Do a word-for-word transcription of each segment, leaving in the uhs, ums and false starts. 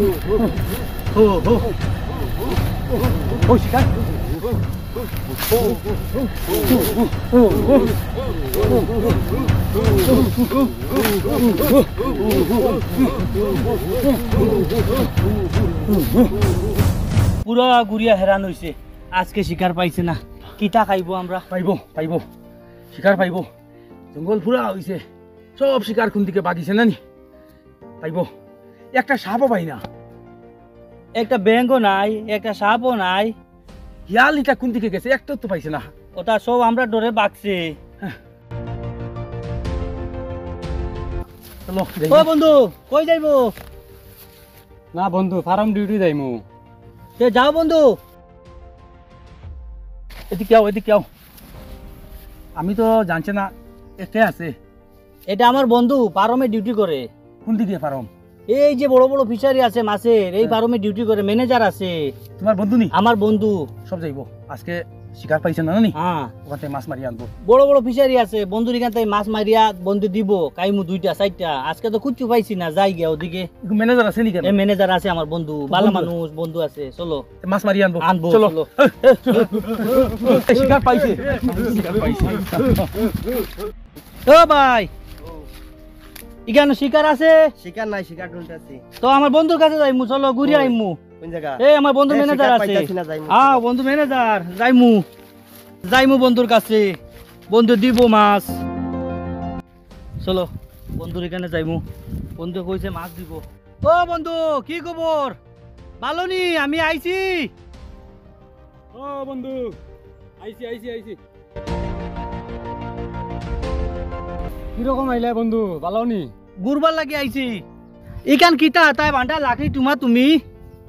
ও, ও। ও, শিকার। পুরা ঘুরিয়া হেরান অইছে, আজকে শিকার পাইছে না। কিতা খাইবো আমরা? পাইবো, পাইবো, শিকার পাইবো। জঙ্গল পুরা অইছে, সব শিকার কুন দিকে বাগিছে না নি? পাইবো, একটা সাপও পাই না। একটা ব্যাঙও নাই, একটা সাপও নাই। হিয়াল ইটা কুন দিকে গেছে? একটাও তো পাইছে না। ওটা সব আমরা ডরে বাগছে। চলো, যাই। ও বন্ধু, কই যাইবো? না বন্ধু, ফার্ম ডিউটি যাইমু। তে যাও বন্ধু। এদিকে আও, এদিকে আও। আমি তো জানছে না, একে আছে। এটা আমার বন্ধু, ফার্মে ডিউটি করে। কোন দিকে ফার্ম? এই যে বড় বড় ফিশারি আছে মাছের, এই হ্যাঁ। ফার্মে ডিউটি করে, ম্যানেজার আছে। তোমার বন্ধু নি? আমার বন্ধু। সব যাইবো। আজকে শিকার পাইছে না, না নি? হ্যাঁ। ওখান থেকে মাছ মারিয়া আনবো। বড় বড় ফিশারি আছে, বন্ধুর এখান থেকে মাছ মারিয়া বন্ধু দিব, খাইমু দুইটা, চাইরটা। আজকে তো কুচ্ছু পাইছি না, যাই গিয়া ওদিকে। একটু ম্যানেজার আছে নি কেন? এ ম্যানেজার আছে আমার বন্ধু, ভালো বন্ধু? মানুষ, বন্ধু আছে, চলো। এ মাছ মারিয়া আনবো। আনবো, চলো। চলো। এ, শিকার পাইছে। শিকার পাইছে। ও ভাই, এখানে শিকার আছে? শিকার নাই, শিকার ঢুলতেছি। তো আমার বন্ধুর কাছে যাইমু, চলো, ঘুরি কই? আইমু। কোন জায়গা? এ, আমার বন্ধু এ, ম্যানেজার শিকার আছে। পাইতাছি না, যাইমু। হ্যাঁ, বন্ধু ম্যানেজার, যাইমু। যাইমু বন্ধুর কাছে, বন্ধু দিব মাছ। চলো, বন্ধুর এখানে যাইমু। বন্ধু কইছে মাছ দিব। ও বন্ধু, কি খবর? ভালো নি? আমি আইছি। ও বন্ধু, আইছি, আইছি, আইছি। কিরকম আইলা বন্ধু, ভালো নি? ঘুরবার লাগি আইছি। ইখান কিতা? তাই ভান্ডা লাকড়ি টুমা তুমি?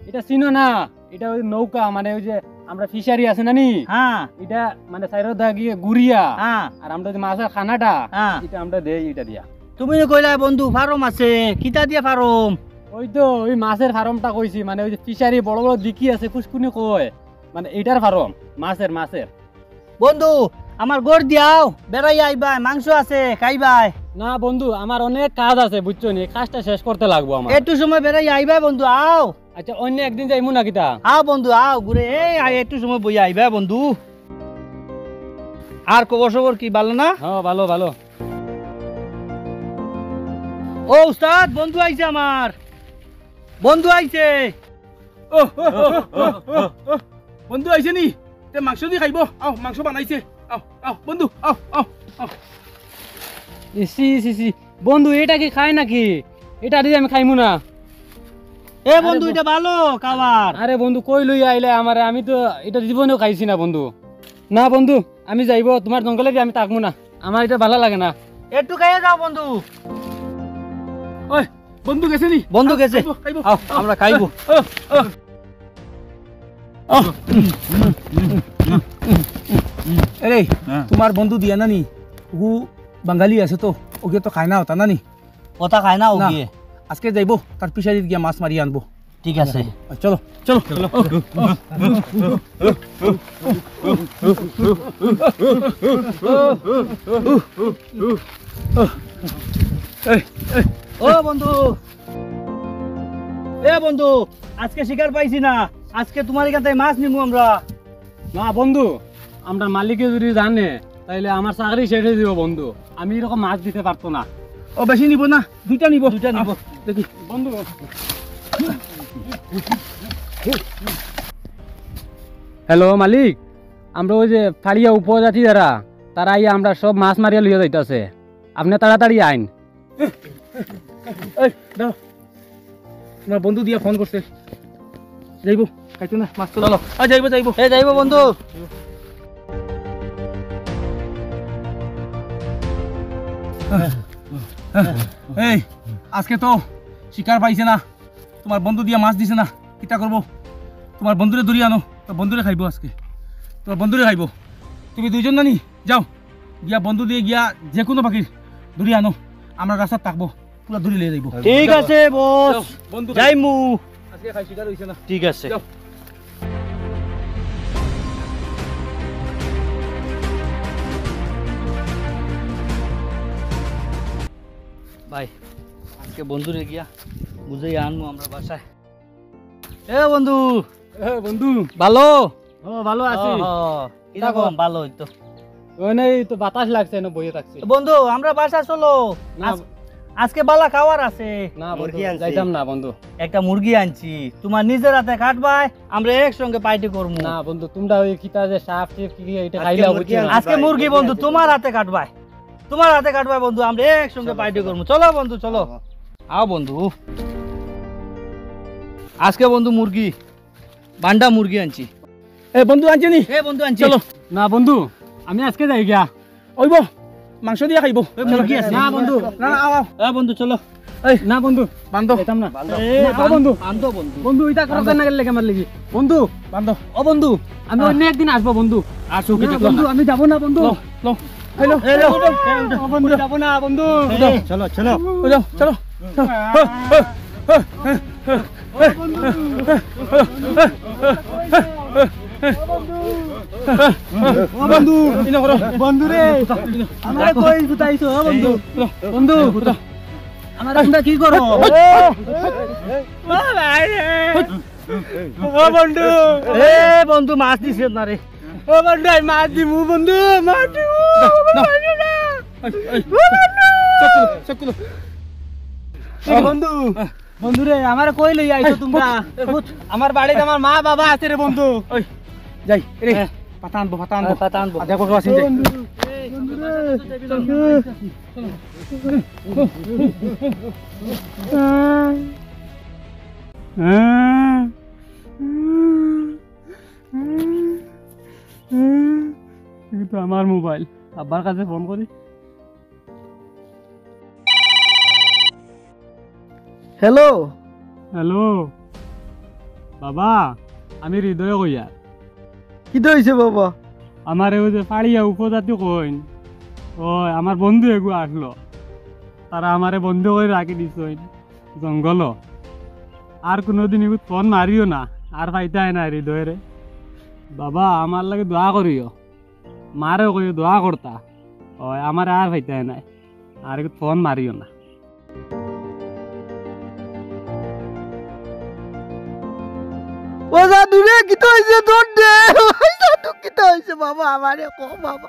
এটা চিনো না? এটা ওই নৌকা, মানে ওই যে আমরা ফিশারি আছে না নি? হ্যাঁ। এটা মানে সাইরো দা গিয়ে ঘুরিয়া। হ্যাঁ। আর আমরা যে মাছের খানাটা, হ্যাঁ। এটা আমরা দেই এটা দিয়া। তুমি না কইলা বন্ধু ফার্ম আছে, কিতা দিয়া ফার্ম? ওই তো ওই মাছের ফার্মটা কইছি, মানে ওই যে ফিশারি বড় বড় দিকি আছে, ফুসকুনি কয়, মানে এটার ফার্ম, মাছের, মাছের। বন্ধু, আমার ঘর দিয়াও, বেড়াই আইবায়, মাংস আছে, খাইবায়। না বন্ধু, আমার অনেক কাজ আছে, বুঝছো নি? এই কাজটা শেষ করতে লাগবো আমার। একটু সময় বেড়াই আইবায় বন্ধু, আও। আচ্ছা, অন্য একদিন যাইমু না কিতা? আও বন্ধু, আও ঘুরে, এই আয়, একটু সময় বইয়া আইবায় বন্ধু। আর খবর সবর কি, ভালো না? হ্যাঁ, ভালো, ভালো। ও উস্তাদ, বন্ধু আইছে আমার, বন্ধু আইছে। ও, ও, ও, ও, ও, ও, ও। বন্ধু আইছে নি? তে মাংস দি খাইবো? আও, মাংস বানাইছে। আও, আও, বন্ধু, আও, আও, আও। EC, EC, EC. বন্ধু, এটা কি খায় নাকি? এটা দিয়ে আমি খাইমু না। এ আরে বন্ধু, ব-, এটা ভালো খাবার। আরে বন্ধু, কই লইয়া আইলে আমারে? আমি তো এটা জীবনেও খাইছি না বন্ধু। না বন্ধু, আমি যাইবো, তোমার জঙ্গলে গিয়ে আমি থাকবো না, আমার এটা ভালো লাগে না। একটু খাইয়া যাও বন্ধু। ওই, বন্ধু গেছে নি? বন্ধু গেছে। খাইবো, খাইবো। আও, আও, আমরা খাইবো। আও, আও। আহ। এরে, হ্যাঁ। তোমার বন্ধু দিয়া না নি? ও বাঙালি আছে তো, ওকে তো খায় না ওটা না নি? ওটা খায় না, ও না। গিয়ে। আজকে যাইবো, তার ফিশারিত গিয়া মাছ মারি আনবো। ঠিক আছে। চলো, চলো। চলো। এই, এই। ও বন্ধু, এ বন্ধু, আজকে শিকার পাইছি না, আজকে তোমার এখান থেকে মাছ নিমু আমরা। না বন্ধু, আমরা মালিকে যদি জানে, তাইলে আমার চাকরি শেষ হয়ে যাবে বন্ধু। আমি এরকম মাছ দিতে পারতো না। ও বেশি নিব না, দুইটা নিব। দুইটা নিব। আহ, দেখি। বন্ধু। হ্যালো মালিক, আমরা ওই যে ফাড়িয়া উপজাতি যারা, তারা আইয়া আমরা সব মাছ মারিয়া লইয়া যাইতাছে। আপনি তাড়াতাড়ি আইন। এই, দাঁড়াও। তোমার বন্ধু দিয়া ফোন করছে। যাইবো, খাইতো না, মাছ তো চলো। আ, যাইবো, যাইবো। এ, যাইবো বন্ধু। এই, আজকে তো শিকার পাইছে না। তোমার বন্ধু দিয়া মাছ দিছে না, কিতা করবো? তোমার বন্ধুরে ধরি আনো, তো বন্ধুরে খাইবো আজকে, তোমার বন্ধুরে খাইবো। তুমি দুইজন নানি যাও, গিয়া বন্ধু দিয়ে গিয়া যে কোনো পাখির ধরি আনো, আমরা রাস্তাত থাকবো, পুরা ধরি লইয়া যাইবো। ঠিক আছে বস, যাও, বন্ধু খাই। যাইমু। আজকে খাই শিকার হইছে না। ঠিক আছে। যাও। ভাই, আজকে বন্ধুরে গিয়া বুঝাই আনমু আমরা বাসায়। এ বন্ধু, এ বন্ধু। ভালো? ও, ভালো আছি। ও, ও, কিরকম? ভালো অইতো। ওই নাই তো, বাতাস লাগছে না, বইয়ে থাকছে। বন্ধু, আমরা বাসা চলো। না। আজ-, আজকে বালা খাওয়ার আছে। না বন্ধু, মুরগি আনছি। যাইতাম না বন্ধু। একটা মুরগি আনছি, তোমার নিজের হাতে কাটবায়, আমরা একসঙ্গে পার্টি করমু। না বন্ধু, তোমরা ওই কিতা যে সাপ টিপ কি কি এটা আজকে খাইলা মুরগি বুঝছো না? আনছি আজকে ভাই, মুরগি মুরগি বন্ধু আনছি তোমার ভাই। হাতে কাটবায়, তোমার হাতে কাটবায় বন্ধু, আমরা একসঙ্গে চলো, পার্টি চলো। করমু। চলো বন্ধু, চলো। আও। আও বন্ধু, আজকে বন্ধু মুরগি, বান্ডা মুরগি আনছি। এ বন্ধু আনছে নি? এ বন্ধু আনছি। চলো। না বন্ধু, আমি আজকে যাই গিয়া। ওইব, মাংস দিয়া খাইব। এ মুরগি আছে। না বন্ধু। না, না, আও, আও। এ বন্ধু, চলো। এই, না বন্ধু, বান্ধো। যেতাম না। এ, না, আও বান-, বন্ধু। বান্ধো বন্ধু। বন্ধু, ইটা করো বান্ধো। না গেলে আমার লাগি। বন্ধু, বান্ধো। ও বন্ধু, আমি আহ। অন্য একদিন আসবো বন্ধু। আসো, না কিতা বন্ধু, করলা? আমি যাবো না বন্ধু। লও, লও। হ্যালো। হ্যালো। ও বন্ধু, যাবো না বন্ধু। উঠো। চলো, চলো। উঠো, চলো। ও বন্ধু, ইনো করো। বন্ধু রে, আমারে কই গুতাইছো, ও বন্ধু? বন্ধু, আমারে তোমরা কি করো? ও ভাই রে। ও বন্ধু। এ বন্ধু, মাছ দিছে না রে। ও বন্ধু, আমি মাছ দিমু বন্ধু, মাছ দিমু। না, না। মারিও না। এই, এই, ও বন্ধু। চোখ খুলো, চোখ খুলো। এ বন্ধু, বন্ধু রে, আমারে কই লই আইছো এই, তোমরা? ফুট, এ ফুট। আমার বাড়িত আমার মা বাবা আছে রে বন্ধু। ওই, যাই, রে, হ্যাঁ। পাতা আনবো, পাতা আনবো। হ্যাঁ, পাতা আনবো। আর দেখো, কেউ আছে নি? বন্ধু, বন্ধু রে। কিন্তু আমার মোবাইল, আব্বার কাছে ফোন করি। হ্যালো। হ্যালো। বাবা, আমি হৃদয় কইয়ার। কিতা অইছে বাবা? আমারে ওই যে ফাড়িয়া উপজাতি কইন, ওই আমার বন্ধু এগু আসলো, তারা আমারে বন্ধ করি রাখি দিছইন জঙ্গলো। আর কুনুদিন এগুত ফোন মারিও না, আর পাইতায় না হৃদয়রে। বাবা, আমার লাগি দোয়া করিও, মারে কইও দোয়া করতা, ওই আমারে আর পাইতায় নায়, আর এগুত ফোন মারিও না। ও জাদু রে, কিতা অইছে তোর দে? ও জাদু, কিতা অইছে বাবা? আমারে ক বাবা।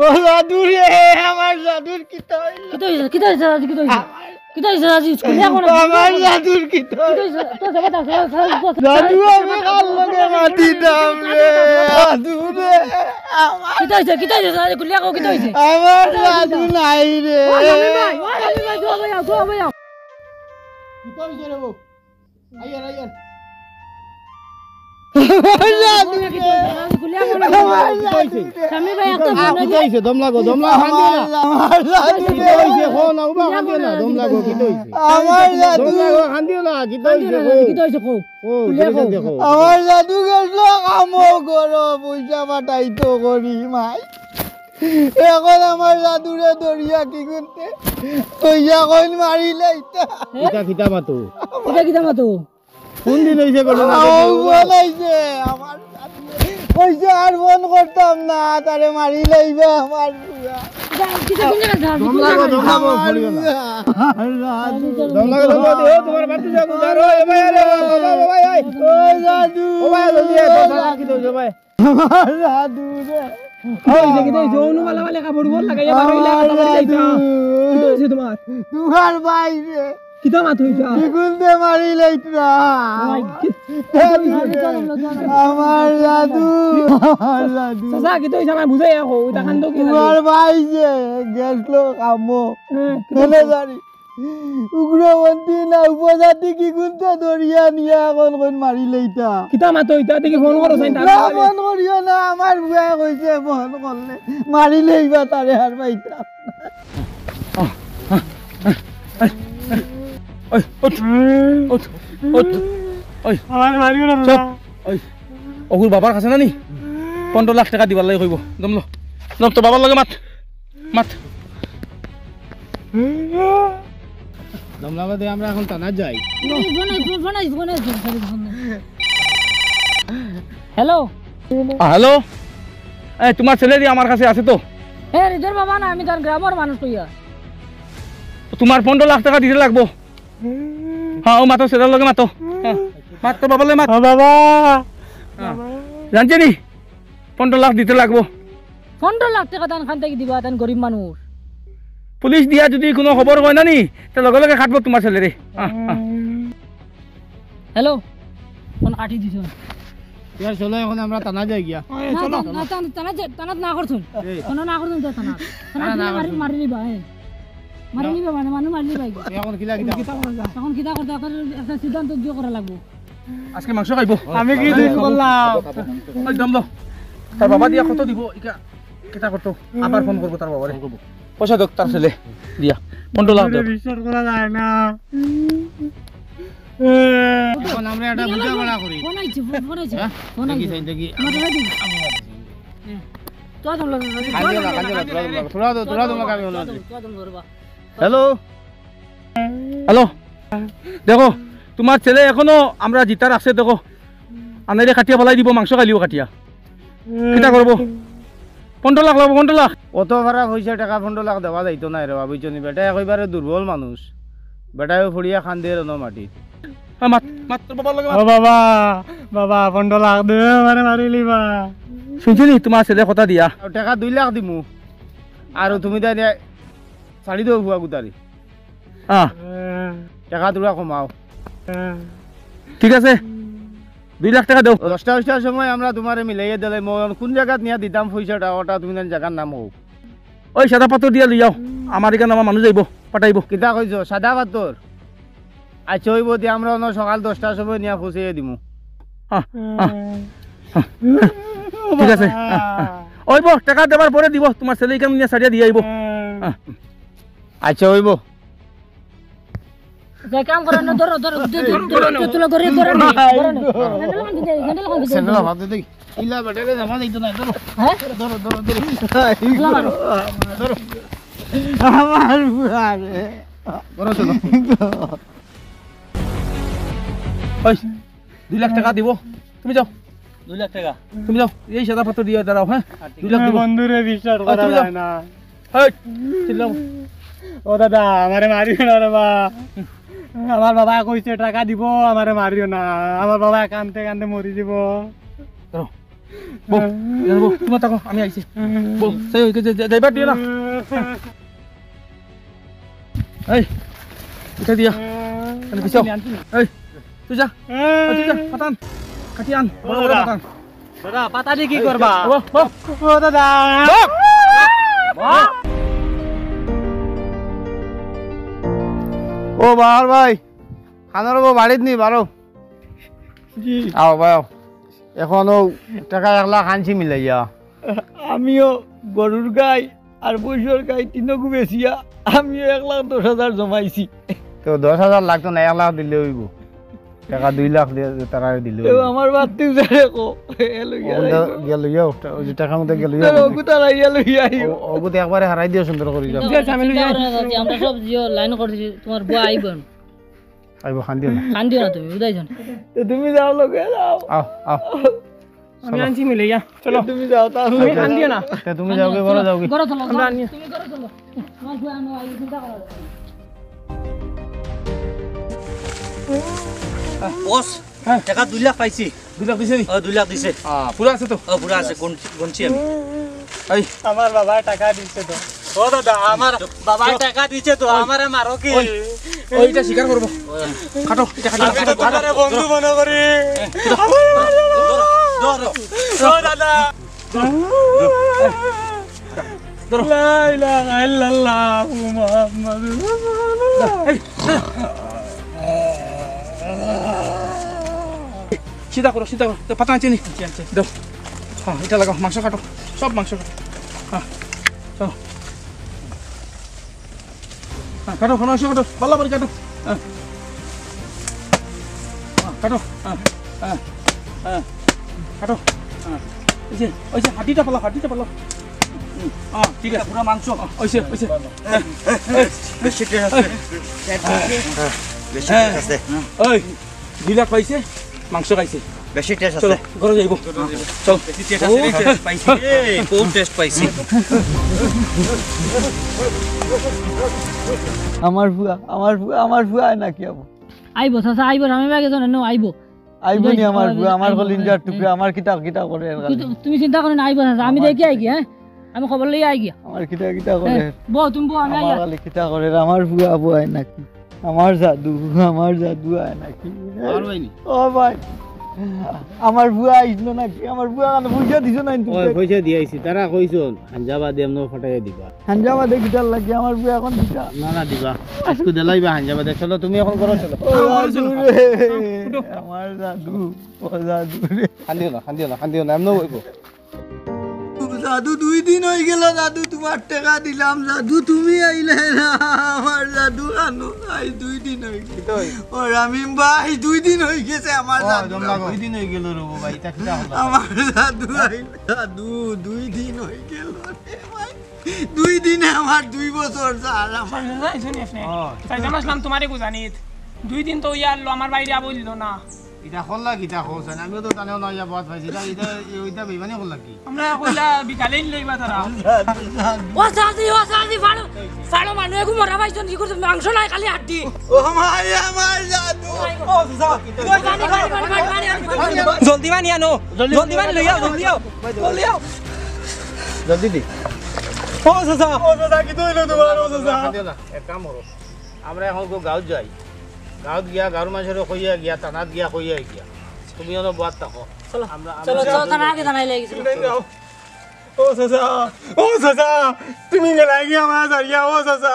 ও জাদু রে, আমার জাদুর কিতা অইল? কিতা অইছে? কিতা অইছে আজি? কিতা অইছে? আমার কিতা অইছে আজি? স্কুলে এখন আমার জাদুর কিতা অইল? কিতা অইছে? তো যাবা, যাও, যাও, যাও, যাও। জাদু, আমি কার লগে মাতিতাম রে? জাদু রে, আমার কিতা অইছে? কিতা অইছে? আরে, খুলিয়া কও, কিতা অইছে? আমার জাদু নাই রে। ও, হাবিব ভাই, ও, হাবিব ভাই, দোয়া ভাই, আও, দোয়া ভাই, আও। কিতা অইছে রে বাবু? আইয়ার, আইয়ার। আমার জাদু রে। খুলিয়া কও না। আমার জাদু রে। স্বামী ভাই, একটা আ, ফোন কিতা অইছে? দম লাগো, দম লাগো, হান্দিও না। আমার জাদু রে। কিতা অইছে? কও না, উবা হান্দিও না, দম লাগো, কিতা অইছে? আমার জাদু। দম লাগো, হান্দিও না, কিতা অইছে? কও। কিতা অইছে? কও। ও, খুলিয়া কও। দেখো। আমার জাদু গেল কামো করো, পয়সা পাঠাইতো করি মাই। এখন আমার জাদুরে ধরিয়া কি করতে? পয়সা কইন মারি লাইতা। কিতা, কিতা মাতো? কিতা, কিতা মাতো? কোন দিন অইছে ঘটনা? ও, ফোন আইছে। আমার জাদুরে কইছে আর ফোন করতাম না, তারে মারি লাইবা আমার পুয়া। কিতা, কিতা, কিতা, কিতা, দম লাগো, দম লাগো, আমার পুয়া। দম লাগো, দম লাগো, ও, তোমার বাড়িত যাও, যাও, ও, এ ভাই, আরে, ও, ও, ও, ভাই, এই। ও জাদু। ও ভাই, জলদি আয়, তোর সাথে আর কিতা অইছে, ভাই? আমার জাদু রে। কিতা অইছে, কিতা অইছে? অনু বালা বালা কাপড় উপর লাগাইয়া বার অইলা, আমার কথা বলে যাইতা। জাদু। কিতা অইছে তোমার? তোমার ভাই রে। কিতা মাত অইতা? বেগুন দে মারি লাইতরা। আমার জাদু, আমার জাদু। চাচা, কিতা অইছে? আমারে বুঝাইয়া কও, ইতা কান্দ কিতা লাগে? তোমার ভাই যে গেছলো কামো, হ্যাঁ, কিতা অইছে? ম্যানেজারি। উগ্রপন্থী না উপজাতি কি কুন্তা ধরিয়া নিয়া এখন কইন মারি লাইতা। কিতা মাতো ইতা দেখি ফোন করো সাইন। না, ফোন করিও না, আমার বুয়া কইছে ফোন করলে মারি লাইবা তারে আর পাইতা। ওই, উঠ, উঠ, উঠ। ওই। আমার মারিও না, চুপ। ওই, অগুর বাবার কাছে না নি? পনেরো লাখ টেকা দিবার লাগি কইবো। দম ল। দম তো বাবার লগে মাত। মাত। দম লাগা দে, আমরা এখন থানাত যাই। ফোন আই, ফোন আই, ফোন আই, ফোন আই, ফোন আই। হ্যালো। আ, হ্যালো। এ, তোমার ছেলে দি আমার কাছে আছে তো? এ, হৃদয়র বাবা না, আমি তার গ্রামর মানুষ কইয়া। তোমার পনেরো লাখ টেকা দিতে লাগবো। হ্যাঁ, ও মাতো, ছেলের লগে মাতো। হ্যাঁ। মাত, তোর বাবারে মাত। ও বাবা। হ্যাঁ। জানছে নি? পনেরো লাখ দিতে লাগবো। পনেরো লাখ টেকা তান খান থাকি দিবা, তান গরিব মানুষ। পুলিশ দিয়া যদি কুনু খবর অয় না নি, তে লগে লগে কাটবো তুমার ছেলেরে। আহ, আহ। হ্যালো, ফোন কাটি দিছো। ইয়ার চলো, এখন আমরা থানা যাই গিয়া। না, না, না, থানা, থানা যে, থানা না করছুন। এই। থানা না করছুন, থানা। থানা না, দিলে না মারি, করছুন। মারি নিবা, হ্যাঁ। মারি নিবা মানে, মানুষ মারি নিবা। এখন কিলা কিতা করতা? এখন কিতা করতা? এখন একটা সিদ্ধান্ত দিয়ে করা লাগবো। আজকে মাংস খাইবো। আমি কি দুষ করলাম? ওই দম দাও। তার বাবা দিয়া কত দিব? ইকা কিতা করতো? আবার ফোন করবো তার বাবারে। পয়সা দেখ তার ছেলে দিয়া। পনেরো লাখ দেখ। বিশ্বাস করা যায় না। এখন আমরা একটা বুঝাপড়া করি। ফোন আইছে, ফোন, ফোন আইছে। হ্যাঁ? ফোন দেখি, আইছে। দেখি। আমার ফোন আইছে। তোরা দম লাগা, তোরা দম লাগা, তোরা দম লাগা, তোরা দম লাগা, তোরা দম লাগা, তোরা দম লাগা। হ্যালো। হ্যালো। দেখো, তুমার ছেলে এখনো আমরা জিতা রাখছে, দেখো। আনাইলে কাটিয়া ফালাই দিব, মাংস খাইলিও কাটিয়া। কিতা করবো? পনেরো লাখ লাগবো, পনেরো লাখ। অত ফারা পয়সা টেকা পনেরো লাখ দেওয়া যাইতো নায় রে বাবা, বুঝছো নি? বেটা একেবারে দুর্বল মানুষ। বেটায় পড়িয়া কান্দের অনো মাটিত। হ্যাঁ, মাত, মাত, তোর বাবার লগে মাত। ও বাবা, বাবা, পনেরো লাখ দে, আমারে মারিলিবা। শুনছো নি? তুমার ছেলে কথা দিয়া। টেকা দুই লাখ দিমু। আর তুমি তাই ছাড়ি দেও ফুয়া গুতারি। আহ। টেকা থুড়া কমাও। ঠিক আছে, দুই লাখ টেকা দেও। দশটা, দশটার সময় আমরা তুমারে মিলাইয়া দিলে, মন কুন জাগাত নিয়া দিতাম পয়সাটা, ওটা তুমি জান জাগার নাম কও। ওই সাদা পাথর দিয়া লইয়াও, আমার ইখান আমার মানুষ যাইবো, পাঠাইবো। কিতা কইছো, সাদা পাথর? আচ্ছা, অইবো দিয়া আমরা অনো সকাল দশটার সময় নিয়া পৌঁছাইয়া দিমু। আহ, আহ, আহ। ঠিক আছে, আহ, আহ। অইবো, টেকা দেবার পরে দিব, তুমার ছেলে ইখান নিয়া ছাড়িয়া দিয়া আইবো। আহ। আচ্ছা, অইবো। যে কাম করো না, ধরো, ধরো, ধরো, ধরো, ধরো, ধরো, ধরো, ধরো, ধরো। স্যান্ডেল হাতে দেই। ইলা বেটারে জামা দিত না, ধরো। হ্যাঁ? ধরো, ধরো, ধরো। ইলা মারো। ধরো। আমার বুয়া রে। ধরো, চলো। ওই, দুই লাখ টেকা দিব। তুমি যাও। দুই লাখ টেকা। তুমি যাও, এই সাদা পাথর দিয়া দাঁড়াও, হ্যাঁ? দুই লাখ দিব। বন্ধুরে বিশ্বাস করা যায় না। হেই, চিল্লাও। ও দাদা, আমারে মারিও না রে বা। আমার বাবা কইছে টেকা দিব, আমারে মারিও না। আমার বাবা কানতে কানতে মরি দিব। ধরো। বউ, বউ, তুমি থাকো, আমি আইছি। বউ, সেই ওই যে, যে, যাইবার দিও না। এই, উঠে দিয়া। এই, তুই যা। ওই, তুই যা, পাতা আন। কাটি আন, বড় বড় পাতা আন। দাদা, পাতা দি কি করবা? ও, ও। ও দাদা। ও বাহার ভাই, খানোর বউ বাড়িত নি, বারো। জি। আও ভাই, আও। এখন ও টেকা এক লাখ আনছি মিলাইয়া। আমিও গরুর গাই আর মহিষর গাই তিনগু বেচিয়া আমিও এক লাখ দশ হাজার জমাইছি। তো দশ হাজার লাগতো না, এক লাখ দিলে অইবো। টেকা দুই লাখ দিয়া তারা দিলে অইবো। আমার বাত্তি উজারে কো, এ লইয়া অগুন দা যাইবো। গেল ইয়া, ওটা, ওই যে টেকা মতো গেল ইয়া। ওগু তারা ইয়া লইয়া আইবো। ও-, ওগু তো একবারে হারাই দিও সুন্দর করি যাও। চিন্তা করা না, আমরা সব জিও লাইন করছি, তোমার বুয়া আইবো। আইবো, কান্দিও না। কান্দিও না তুমি, উদাই যান। তো তুমি যাও লগে যাও। আও, আও। আমি আনছি মিলে, ইয়া, চলো। তুমি যাও, তাহলে তুমি কান্দিও না। তে তুমি যাও কি, ঘরো যাও কি? ঘরো চলো, আমরা আনি। তুমি ঘরো চলো। আমার বুয়া আনো, আইবো, চিন্তা করো না। বস, হ্যাঁ। টেকা দুই লাখ পাইছি। দুই লাখ দিছে নি? ও, দুই লাখ দিছে। আহ, পুরা আছে তো? ও, পুরা আছে, গন-, গনছি আমি। এই। আমার বাবায় টেকা দিছে তো। ও দাদা, আমার বাবায় টেকা দিছে তো, আমারে মারো কি? ওই, ওই, এটা স্বীকার করবো। কাটো, এটা কাটো, আমি তো কাটো, কাটো। তোমারে বন্ধু মনে করি। আমারে মারো। ধরো, ধরো। ও দাদা। ধরো। লা ইলাহা ইল্লাল্লাহু মুহাম্মাদুর রাসূলুল্লাহ। এই, এই। সিধা করো, সিধা করো। তো পাতা আনছি নি? আনছি, আনছি। দাও। হ্যাঁ, এটা লাগাও, মাংস কাটো। সব মাংস কাটো। হ্যাঁ, চলো। হ্যাঁ, কাটো, মাংস কাটো। বাল্লা বাড়ি কাটো। হ্যাঁ। হ্যাঁ, কাটো। হ্যাঁ, হ্যাঁ, হ্যাঁ। কাটো। হ্যাঁ। ওই যে, ওই যে, হাড্ডিটা ফালাও, হাড্ডিটা ফালাও। হুম, হ্যাঁ, ঠিক আছে। পুরা মাংস। হ্যাঁ, ওই যে, ওই যে। হ্যাঁ, হ্যাঁ, বেশি টেস্ট আছে। হ্যাঁ, বেশি টেস্ট আছে। ওই, দুই লাখ পাইছে, মাংস খাইছে। বেশি টেস্ট আছে। চলো, ঘরে যাইবো। চলো। বেশি টেস্ট আছে, ও, টেস্ট পাইছি। এই, বহুত টেস্ট পাইছি। আমার ফুয়া, আমার ফুয়া, আমার ফুয়া আয় না কি আবো? আইবো, চাচা, আইবো, আমি আগে জানেন, আইবো। আইবো নি আমার ফুয়া, আমার কলিজার টুকরা, আমার কিতা কিতা করে আর খালি। তুমি চিন্তা করো না, আইবো না, আমি দেখি আইগি, হ্যাঁ? আমি খবর লই আইগি। আমার কিতা কিতা করে। হ্যাঁ, বউ, তুমি বউ, আমি আইয়া। আমার খালি কিতা করে, আমার ফুয়া বউ আয় নাকি? আমার জাদু, আমার জাদু আয় নাকি? আর ভাই নি? ও ভাই, আমার ফুয়া আইছিল নাকি? আমার ফুয়া কেনে পয়সা দিছো না তুমি? ওই পয়সা দিয়া আইছি, তারা কইছন, হাঞ্জাবাদে এমন ফাটাইয়া দিবা। হাঞ্জাবাদে কিতার লাগি? আমার ফুয়া এখন দিতা। না, না, দিবা। আজকে দিলাইবা হাঞ্জাবাদে। চলো, তুমি এখন করো, চলো। ও, আ, জাদু রে। উঠো। আমার জাদু, ও জাদু রে। কান্দিও না, কান্দিও না, কান্দিও না, এমন হইব। জাদু, দুই দিন হই গেল, জাদু, তোমার টাকা দিলাম, জাদু, তুমি আইলে না। আমার জাদু আনো, আই দুই দিন হই গেল। কিতা হই? ও রামিম ভাই, দুই দিন হই গেছে আমার ও, জাদু। জমলা গো। দুই দিন হই গেল রে বাবা, এটা কিতা হলো? আমার জাদু আইল, জাদু, দুই দিন হই গেল রে ভাই। দুই দিনে আমার দুই বছর, স্যার, আমার। স্যার, শুনি আপনি। ও। স্যার, জানো আসলাম তোমারে বুঝানিত। দুই দিন তো ইয়া আনলো, আমার বাইরে আবো দিল না। এটা করলা কিতা কও, স্যার? আমিও তো তানে নয়া বাদ পাইছি। এটা, এটা, এটা বেইমানি করলা কি? আমরা কইলা বিকালে লইবা তারা। ও সাজি, ও সাজি, ফাড়ো, ফাড়ো মানু, এগু মরা পাইছন, কি করতে? মাংস নাই, খালি হাড্ডি। ও মাই, আমার জাদু। ও, স্যার। জলদি বানি আনো, জলদি বানি লইয়া, জলদি আও, জলদি আও। জলদি দি। ও চাচা, ও চাচা, কিতা অইলো তোমার, ও চাচা? কান্দিও না, এক কাম করো, আমরা এখন গো গাঁওত যাই, গাঁওত গিয়া গাঁওর মানুষরে কইয়া গিয়া, থানাত গিয়া কইয়া গিয়া, তুমি অনো বওয়াত থাকো। চলো, আমরা, চলো, আমরা চলো, থানা আগে জানাই লাগি। তুমি নাই যাও। ও চাচা, ও চাচা, তুমি গেলাই গিয়া আমার জারিয়া, ও চাচা।